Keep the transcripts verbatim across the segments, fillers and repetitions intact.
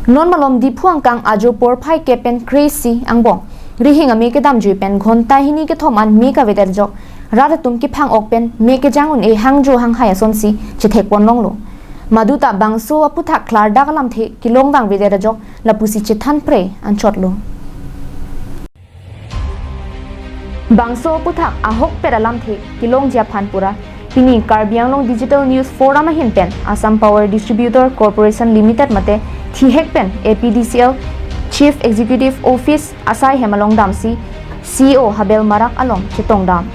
Non malom Diphu angkang ajo porphai kep pen kre-isi angbong rihing ame kedamjui pen ghonta hini kethom an me kavedet ajok rat atum kephang-ok pen me kejang un-e hangjo hanghai asonsi chethekpon longlo. Maduta bangso aphuthak klardak alamthe kelong vangvedet ajok lapusi chethan pre anchotlo. Bangso aphuthak ahokpet alamthe kelongji aphan pura pini Karbi Anglong Digital News Forum ahin pen Assam Power Distributor Corporation Limited mate thihek pen A P D C L Chief Executive Office asai hem along damsi C E O Habel Marak along chetongdam.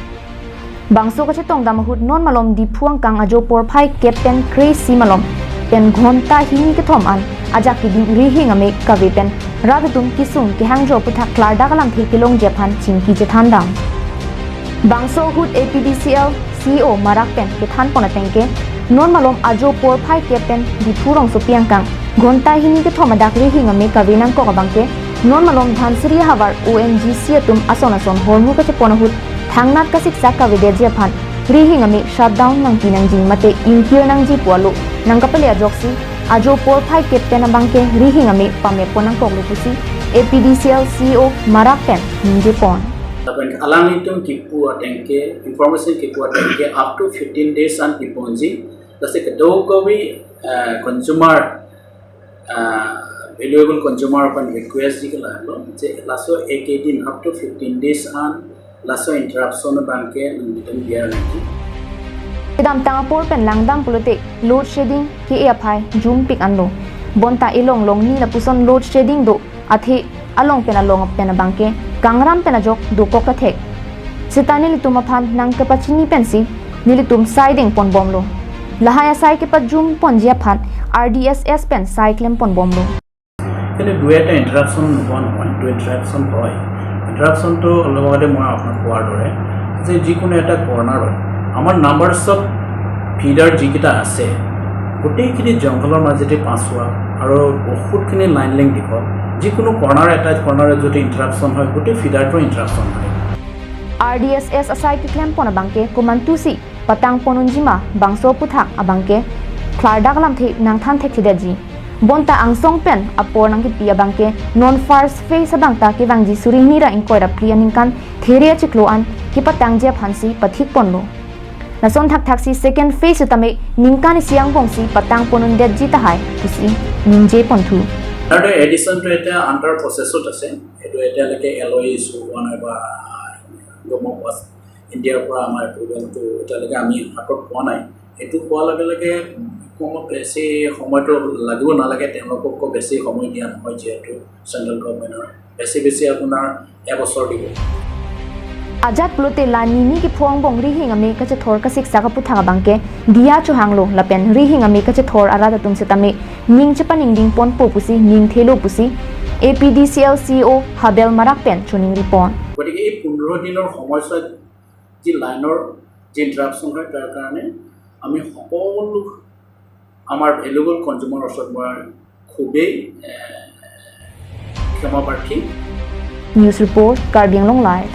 Bangso kachetongdam ahut non malom Diphu angkang ajo porphai kep pen kre-isi malom pen ghonta hini kethom an ajak keding rihing ame kave pen rat atum kesung kehangjo aphuthak klardak alamthe kelongji aphan chingki chethandam. Bangso ahut A P D C L C E O Marak pen kethanpon atengke non malom ajo porphai kep pen Diphu rongsopi angkang ghonta hini kethom adak rihing ame kave nangkok abangke non malom Dhansiri ahavar O N G C atum ason ason hormu kachepon ahut thangnat kasiksak kavedetji aphan rihing ame shutdown nangpi nangji mate ingkir nangji pu alo nangkapale ajoksi ajo porphai kep pen abangke rihing ame pamepon nangkoklo pusi A P D C L C E O Marak pen ningjepon. Lapen alanglitum kipu atengke, information kipu atengke up to fifteen days an piponji. Lasi kedo kove, eh, consumer, eh, valuable consumer aphan request ji ke lalo, je laso ek din up to fifteen days an laso interruption abangke nangtum biar nangji. Kedamtang apor pen langdam pulote load shedding ke-e aphai jumpik anlo. Bonta elong longni lapuson load shedding do athe along pen along pen abangke kangram pen ajok dokok ta thek. Seta nelitum aphan nangkepachini pensi nelitum sai dengponbomlo. Lahai asai kepajumponji aphan R D S S pen sai klemponbomlo. কিন্তু দুই এটা ইণ্টাৰাপশ্যন নোহোৱা নহয়, দুই ইণ্টাৰাপশ্যন হয়। ইণ্টাৰাপশ্যনটো অলপ আগতে মই আপোনাক কোৱাৰ দৰে যে যিকোনো এটা কৰ্ণাৰত আমাৰ নাম্বাৰছ অফ ফিডাৰ যিকেইটা আছে, গোটেইখিনি জংঘলৰ মাজেদি পাছ হোৱা আৰু বহুতখিনি লাইন লেংথ দীঘল। যিকোনো কৰ্ণাৰ এটা কৰ্ণাৰত যদি ইণ্টাৰাপশ্যন হয়, গোটেই ফিডাৰটো ইণ্টাৰাপশ্যন হয়। R D S S asai keklempon abangke komantusi patangpon unjima bangso aphuthak abangke klardak alamthe nangthan thekthedetji. Bonta angsong pen apor nangkipi abangke non first phase abangta kevangji suri hini ra ingkoi ra phli aningkan there achiklo an kepatangji aphansi pathikponlo. Lason thakthaksi second phase tame ningkan isi angbongsi patangpon undetji tahai pusi ningjeponthu. আৰু এডিশ্যনটো এতিয়া আণ্ডাৰ প্ৰচেছত আছে। এইটো এতিয়ালৈকে এল অ' ইছ্যু হোৱা নাই বা গভৰ্ণমেণ্ট অফ ইণ্ডিয়াৰ পৰা আমাৰ এপ্ৰুভেলটো এতিয়ালৈকে আমি হাতত পোৱা নাই। এইটো পোৱাৰ লগে লগে কম বেছি সময়টো লাগিব নালাগে, তেওঁলোককো বেছি সময় দিয়া নহয়, যিহেতু চেণ্ট্ৰেল গভৰ্ণমেণ্টৰ বেছি বেছি আপোনাৰ এবছৰ দিব। Ajat pulote la nini kephong bong rihing ame kachethor kasiksak aphuthak abangke diya chohanglo lapen rihing ame kachethor arat atum setame ning chepaningdingponpo pusi ningthelo pusi A P D C L C E O Habel Marak pen choningripon. গতিকে এই পোন্ধৰ দিনৰ সময়ছোৱাত যি লাইনৰ যি ইণ্টাৰাপশ্যন হয়, তাৰ কাৰণে আমি সকলো আমাৰ ভেলুৱেবল কনজিউমাৰৰ ওচৰত মই খুবেই, এ, ক্ষমা প্ৰাৰ্থী। News report, Karbi Anglong Live.